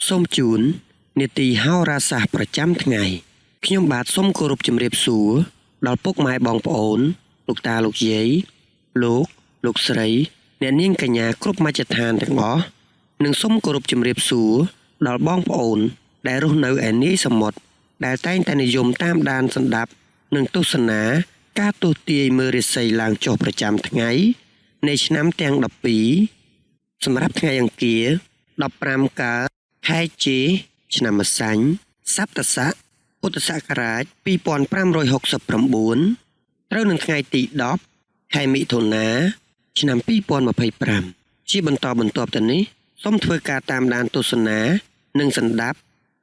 សូមជូននីតិហោរាសាស្ត្រប្រចាំថ្ងៃខ្ញុំបាទសូមគោរពជម្រាបសួរដល់ពុកម៉ែបងប្អូនលោកតាលោកយាយលោកលោកស្រីអ្នកនាងកញ្ញាគ្រប់មជ្ឈដ្ឋានទាំងអស់និងសូមគោរពជម្រាបសួរដល់បងប្អូនដែលរស់នៅឯនាយសមុទ្រដែលតែងតែនិយមតាមដានស្ដាប់និងទស្សនាការទស្សន៍ទាយមើលរាសីឡើងចុះប្រចាំថ្ងៃនៃឆ្នាំទាំង12សម្រាប់ថ្ងៃអង្គារ15កើតខែជេឆ្នាំម្សាញ់សប្តស័កពុទ្ធសករាជ2569ត្រូវនឹងថ្ងៃទី10ខែមិថុនាឆ្នាំ2025ជាបន្តបន្ទាប់ទៅនេះសូមធ្វើការតាមដានទស្សនានិងស្ដាប់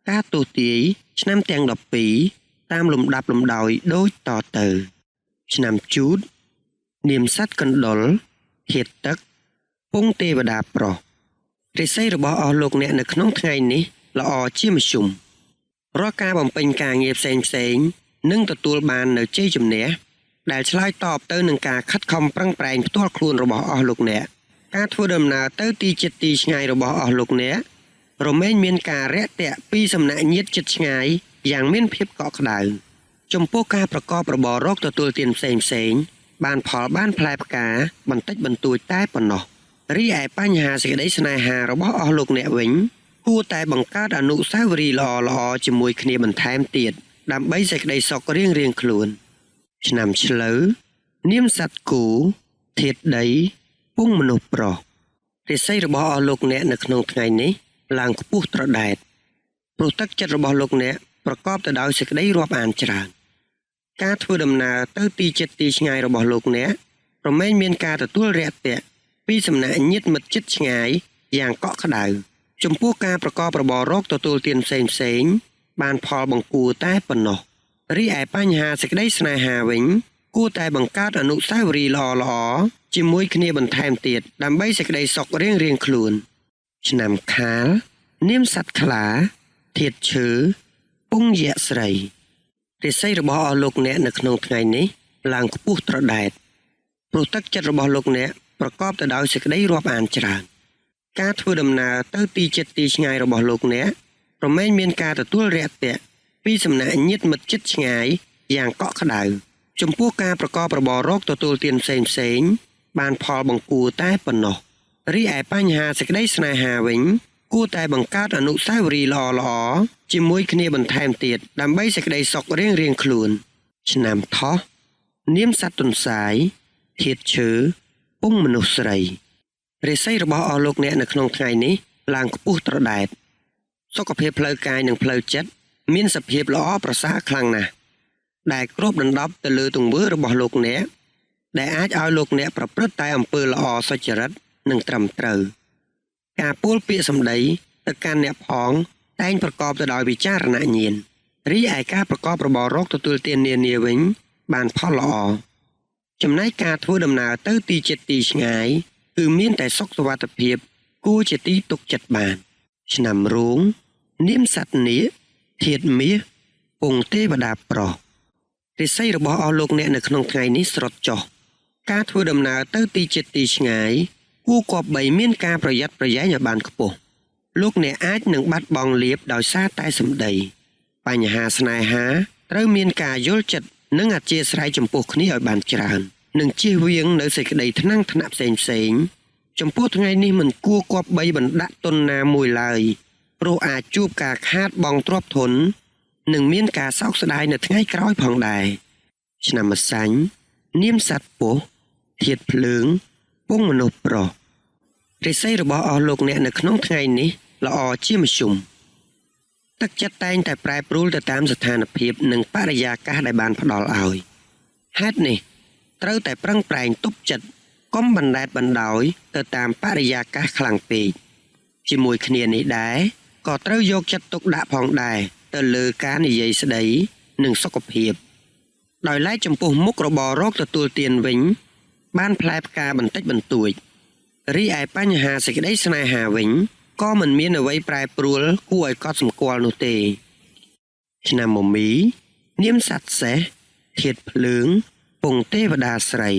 ការទស្សន៍ទាយឆ្នាំទាំង12តាមលំដាប់លំដោយដូចតទៅឆ្នាំជូតនាមសត្វកណ្ដុរធាតុទឹកពងទេវតាប្រុសរាសីរបស់អស់លោកអ្នកនៅក្នុងថ្ងៃនេះល្អជាមធ្យមរាល់ការបំពេញការងារផ្សេងផ្សេងនិងទទួលបាននៅជ័យជំនះដែលឆ្លើយតបទៅនឹងការខិតខំប្រឹងប្រែងផ្ទាល់ខ្លួនរបស់អស់លោកអ្នកការធ្វើដំណើរទៅទីជិតទីឆ្ងាយរបស់អស់លោកអ្នករមែងមានការរាក់ទាក់ពីសំណាក់ញាតិជិតឆ្ងាយយ៉ាងមានភាពកក់ក្ដៅចំពោះការប្រកបរបររកទទួលទានផ្សេងផ្សេងបានផលបានផ្លែផ្កាបន្តិចបន្តួចតែប៉ុណ្ណោះរីឯបញ្ហាសេចក្តីស្នេហារបស់អស់លោកអ្នកវិញគួរតែបង្កើតអនុស្សាវរីយ៍ល្អៗជាមួយគ្នាបន្ថែមទៀតដើម្បីសេចក្តីសុខរៀងៗខ្លួនឆ្នាំឆ្លូវនាមសត្វគោធាតុដីពងមនុស្សប្រុសរាសីរបស់អស់លោកអ្នកនៅក្នុងថ្ងៃនេះឡើងខ្ពស់ត្រដែតព្រោះទឹកចិត្តរបស់លោកអ្នកប្រកបទៅដោយសេចក្តីរាប់អានច្រើនការធ្វើដំណើរទៅទីជិតទីឆ្ងាយរបស់លោកអ្នករមែងមានការទទួលរាក់ទាក់ពីសំណាក់ញាតិមិត្តជិតឆ្ងាយយ៉ាងកក់ក្ដៅចំពោះការប្រកបរបររកទទួលទានផ្សេងផ្សេងបានផលបង្គួរតែប៉ុណ្ណោះរីឯបញ្ហាសេចក្តីស្នេហាវិញគួរតែបង្កើតអនុស្សាវរីយ៍ល្អៗជាមួយគ្នាបន្ថែមទៀតដើម្បីសេចក្តីសុខរៀងៗខ្លួនឆ្នាំខាលនាមសត្វខ្លាធាតុឈើពងយក្សស្រីរាសីរបស់អស់លោកអ្នកនៅក្នុងថ្ងៃនេះឡើងខ្ពស់ត្រដែតព្រោះទឹកចិត្តរបស់លោកអ្នកប្រកបទៅដោយសេចក្តីរាប់អានច្រើនការធ្វើដំណើរទៅទីជិតទីឆ្ងាយរបស់លោកអ្នករមែងមានការទទួលរាក់ទាក់ពីសំណាក់ញាតិមិត្តជិតឆ្ងាយយ៉ាងកក់ក្ដៅចំពោះការប្រកបរបររកទទួលទានផ្សេងផ្សេងបានផលបង្គួរតែប៉ុណ្ណោះរីឯបញ្ហាសេចក្តីស្នេហាវិញគួរតែបង្កើតអនុស្សាវរីយ៍ល្អៗជាមួយគ្នាបន្ថែមទៀតដើម្បីសេចក្តីសុខរៀងៗខ្លួនឆ្នាំថោះនាមសត្វទន្សាយធាតុឈើពងមនុស្សស្រីរាសីរបស់អស់លោកអ្នកនៅក្នុងថ្ងៃនេះឡើងខ្ពស់ត្រដែតសុខភាពផ្លូវកាយនិងផ្លូវចិត្តមានសភាពល្អប្រសើរខ្លាំងណាស់ដែលគ្របដណ្ដប់ទៅលើទង្វើរបស់លោកអ្នកដែលអាចឲ្យលោកអ្នកប្រព្រឹត្តតែអំពើល្អសុចរិតនិងត្រឹមត្រូវការពោលពាក្យសម្ដីទៅកាន់អ្នកផងតែងប្រកបទៅដោយវិចារណញ្ញាណរីឯការប្រកបរបររកទទួលទាននានាវិញបានផលល្អចំណែកការធ្វើដំណើរទៅទីជិតទីឆ្ងាយគឺមានតែសុខសុវត្ថិភាពគួរជាទីទុកចិត្តបានឆ្នាំរោងនាមសត្វនាគធាតុមាសពងទេវតាប្រុសរាសីរបស់អស់លោកអ្នកនៅក្នុងថ្ងៃនេះស្រុតចុះការធ្វើដំណើរទៅទីជិតទីឆ្ងាយគួរគប្បីមានការប្រយ័ត្នប្រយែងឲ្យបានខ្ពស់លោកអ្នកអាចនឹងបាត់បង់លាភដោយសារតែសម្ដីបញ្ហាស្នេហាត្រូវមានការយល់ចិត្តនិងអធ្យាស្រ័យចំពោះគ្នាឲ្យបានច្រើននិងជៀសវាងនៅសេចក្តីថ្នាំងថ្នាក់ផ្សេងផ្សេងចំពោះថ្ងៃនេះមិនគួរគប្បីបណ្ដាក់ទុនណាមួយឡើយព្រោះអាចជួបការខាតបង់ទ្រព្យធននិងមានការសោកស្ដាយនៅថ្ងៃក្រោយផងដែរឆ្នាំម្សាញ់នាមសត្វពស់ធាតុភ្លើងពងមនុស្សប្រុសរាសីរបស់អស់លោកអ្នកនៅក្នុងថ្ងៃនេះល្អជាមធ្យមទឹកចិត្តតែងតែប្រែប្រួលទៅតាមស្ថានភាពនិងបរិយាកាសដែលបានផ្ដល់ឲ្យហេតុនេះត្រូវតែប្រឹងប្រែងទប់ចិត្តកុំបណ្ដែតបណ្ដោយទៅតាមបរិយាកាសខ្លាំងពេកជាមួយគ្នានេះដែរក៏ត្រូវយកចិត្តទុកដាក់ផងដែរទៅលើការនិយាយស្ដីនិងសុខភាពដោយឡែកចំពោះមុខរបររកទទួលទានវិញបានផ្លែផ្កាបន្តិចបន្តួចរីឯបញ្ហាសេចក្តីស្នេហាវិញក៏មិនមានអ្វីប្រែប្រួលគួរឲ្យកត់សម្គាល់នោះទេឆ្នាំមមីនាមសត្វសេះធាតុភ្លើងពងទេវតាស្រី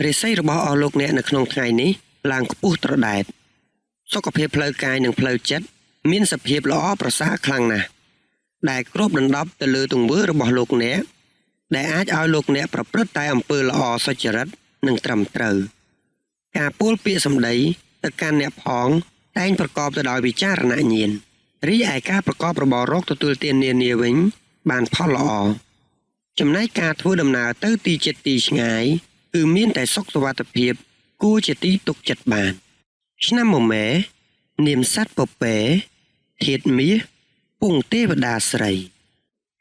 រាសីរបស់អស់លោកអ្នកនៅក្នុងថ្ងៃនេះឡើងខ្ពស់ត្រដែតសុខភាពផ្លូវកាយនិងផ្លូវចិត្ត មានសភាពល្អប្រសើរខ្លាំងណាស់ដែលគ្របដណ្ដប់ទៅលើទង្វើរបស់លោកអ្នកដែលអាចឲ្យលោកអ្នកប្រព្រឹត្តតែអំពើល្អសុចរិតនិងត្រឹមត្រូវការពោលពាក្យសម្ដីទៅកាន់អ្នកផងតែងប្រកបទៅដោយវិចារណញ្ញាណរីឯការប្រកបរបររកទទួលទាននានាវិញបានផលល្អចំណែកការធ្វើដំណើរទៅទីជិតទីឆ្ងាយគឺមានតែសុខសុវត្ថិភាពគួរជាទីទុកចិត្តបានឆ្នាំមមែនាមសត្វពពែធាតុមាសពងទេវតាស្រី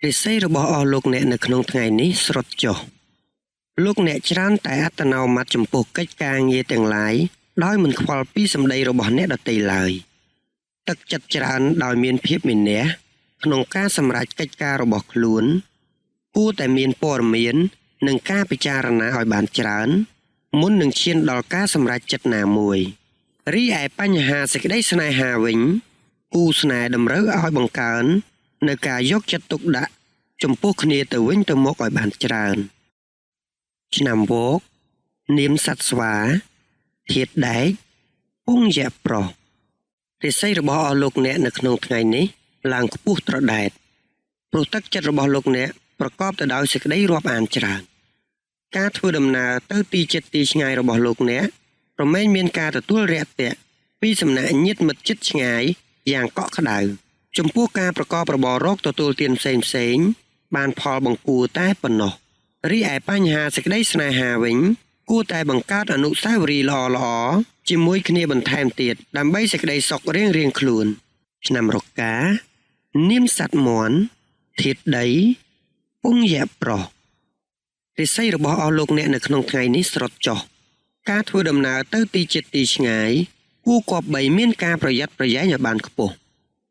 រាសីរបស់អស់លោកអ្នកនៅក្នុងថ្ងៃនេះស្រុតចុះលោកអ្នកច្រើនតែអត្តនោម័តចំពោះកិច្ចការងារទាំងឡាយដោយមិនខ្វល់ពីសម្ដីរបស់អ្នកដទៃឡើយទឹកចិត្តច្រើនដោយមានភាពមានះក្នុងការសម្រេចកិច្ចការរបស់ខ្លួនគួរតែមានព័ត៌មាននិងការពិចារណាឲ្យបានច្រើនមុននឹងឈានដល់ការសម្រេចចិត្តណាមួយរីឯបញ្ហាសេចក្តីស្នេហាវិញគូស្នេហ៍តម្រូវឲ្យបង្កើននៅការយកចិត្តទុកដាក់ចំពោះគ្នាទៅវិញទៅមកឲ្យបានច្រើនឆ្នាំវកនាមសត្វស្វាធាតុដែកពងយៈប្រុសរាសីរបស់អស់លោកអ្នកនៅក្នុងថ្ងៃនេះឡើងខ្ពស់ត្រដែតព្រោះទឹកចិត្តរបស់លោកអ្នកប្រកបទៅដោយសេចក្តីរាប់អានច្រើនការធ្វើដំណើរទៅទីជិតទីឆ្ងាយរបស់លោកអ្នករមែងមានការទទួលរាក់ទាក់ពីសំណាក់ញាតិមិត្តជិតឆ្ងាយយ៉ាងកក់ក្ដៅចំពោះការប្រកបរបររកទទួលទានផ្សេងៗបានផលបង្គួរតែប៉ុណ្ណោះរីឯបញ្ហាសេចក្តីស្នេហាវិញគួរតែបង្កើតអនុស្សាវរីយ៍ល្អៗជាមួយគ្នាបន្ថែមទៀតដើម្បីសេចក្តីសុខរៀងៗខ្លួនឆ្នាំរកានាមសត្វមាន់ធាតុដីពងយៈប្រុសរាសីរបស់អស់លោកអ្នកនៅក្នុងថ្ងៃនេះស្រុតចុះការធ្វើដំណើរទៅទីជិតទីឆ្ងាយគួរគប្បីមានការប្រយ័ត្នប្រយែងឲ្យបានខ្ពស់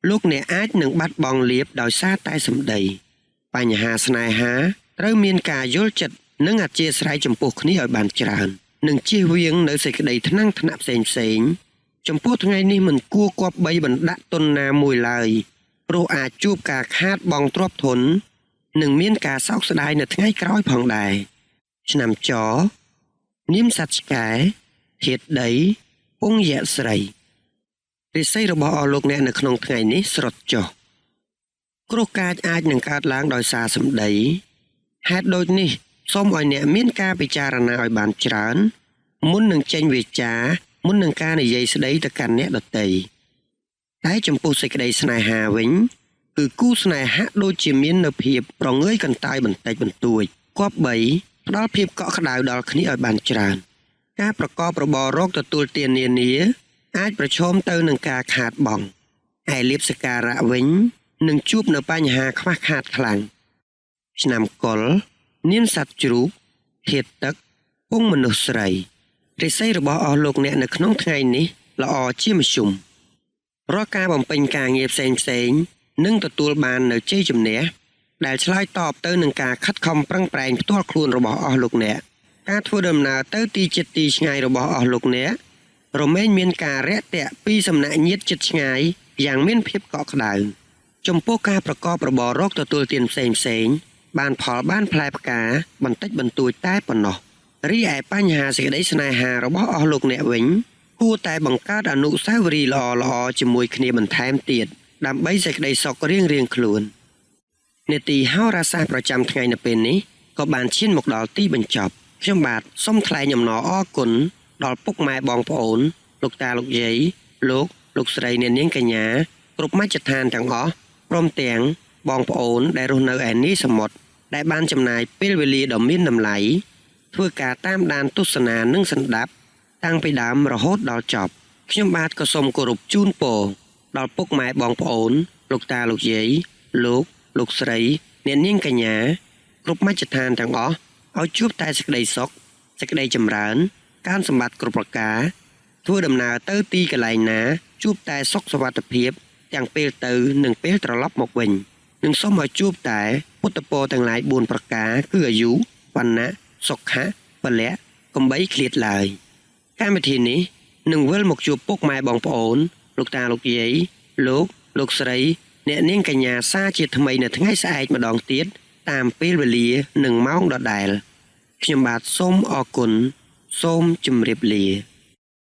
លោកអ្នកអាចនឹងបាត់បង់លាភដោយសារតែសម្ដីបញ្ហាស្នេហាត្រូវមានការយល់ចិត្តនិងអធ្យាស្រ័យចំពោះគ្នាឲ្យបានច្រើននិងជៀសវាងនៅសេចក្តីថ្នាំងថ្នាក់ផ្សេងៗចំពោះថ្ងៃនេះមិនគួរគប្បីបណ្ដាក់ទុនណាមួយឡើយព្រោះអាចជួបការខាតបង់ទ្រព្យធននិងមានការសោកស្ដាយនៅថ្ងៃក្រោយផងដែរឆ្នាំចនាមសត្វឆ្កែធាតុដីពងយៈស្រីរាសីរបស់អស់លោកអ្នកនៅក្នុងថ្ងៃនេះស្រុតចុះគ្រោះកាចអាចនឹងកើតឡើងដោយសារសម្ដីហេតុដូចនេះសូមឲ្យអ្នកមានការពិចារណាឲ្យបានច្រើនមុននឹងចេញវាចាមុននឹងការនិយាយស្ដីទៅកាន់អ្នកដទៃតែចំពោះសេចក្តីស្នេហាវិញគឺគូស្នេហាដូចជាមាននៅភាពប្រងើយកន្តើយបន្តិចបន្តួចគប្បីផ្ដល់ភាពកក់ក្ដៅដល់គ្នាឲ្យបានច្រើនការប្រកបរបររកទទួលទាននានាអាចប្រឈមទៅនឹងការខាតបង់ឯលាភសក្ការៈវិញនឹងជួបនៅបញ្ហាខ្វះខាតខ្លាំងឆ្នាំកុលនាមសត្វជ្រូកធាតុទឹកពងមនុស្សស្រីរាសីរបស់អស់លោកអ្នកនៅក្នុងថ្ងៃនេះល្អជាមធ្យមរាល់ការបំពេញការងារផ្សេងៗនឹងទទួលបាននៅជ័យជំនះដែលឆ្លើយតបទៅនឹងការខិតខំប្រឹងប្រែងផ្ទាល់ខ្លួនរបស់អស់លោកអ្នកការធ្វើដំណើរទៅទីជិតទីឆ្ងាយរបស់អស់លោកអ្នករមែងមានការរាក់ទាក់ពីសំណាក់ញាតិជិតឆ្ងាយយ៉ាងមានភាពកក់ក្ដៅចំពោះការប្រកបរបររកទទួលទានផ្សេងៗបានផលបានផ្លែផ្កាបន្តិចបន្តួចតែប៉ុណ្ណោះរីឯបញ្ហាសេចក្តីស្នេហារបស់អស់លោកអ្នកវិញគួរតែបង្កើតអនុស្សាវរីយ៍ល្អៗជាមួយគ្នាបន្ថែមទៀតដើម្បីសេចក្តីសុខរៀងៗខ្លួននេតិហោរាសាស្ត្រប្រចាំថ្ងៃនៅពេលនេះក៏បានឈានមកដល់ទីបញ្ចប់ខ្ញុំបាទសូមថ្លែងអំណរអគុណដល់ពុកម៉ែបងប្អូនលោកតាលោកយាយលោកស្រីអ្នកនាងកញ្ញាគ្រប់មជ្ឈដ្ឋានទាំងអស់ព្រមទាំងបងប្អូនដែលរស់នៅឯនេះសមុទ្រដែលបានចំណាយពេលវេលាដ៏មានតម្លៃធ្វើការតាមដានទស្សនានិងស្ដាប់តាំងពីដើមរហូតដល់ចប់ខ្ញុំបាទក៏សូមគោរពជូនពរដល់ពុកម៉ែបងប្អូនលោកតាលោកយាយលោកស្រីអ្នកនាងកញ្ញាគ្រប់មជ្ឈដ្ឋានទាំងអស់ឲ្យជួបតែសេចក្តីសុខសេចក្តីចម្រើនកើនសម្បត្តិគ្រប់ប្រការធ្វើដំណើរទៅទីកន្លែងណាជួបតែសុខសុវត្ថិភាពទាំងពេលទៅនិងពេលត្រឡប់មកវិញនិងសូមឲ្យជួបតែពុទ្ធពរទាំងឡាយ4ប្រការគឺអាយុវណ្ណៈសុខៈពលៈកំបីឃ្លាតឡើយកម្មវិធីនេះនឹងវិលមកជួបពុកម៉ែបងប្អូនលោកតាលោកយាយលោកស្រីអ្នកនាងកញ្ញាសាជាថ្មីនៅថ្ងៃស្អែកម្ដងទៀតតាមពេលវេលានិងម៉ោងដដែលខ្ញុំបាទសូមអរគុណសូមជម្រាបលា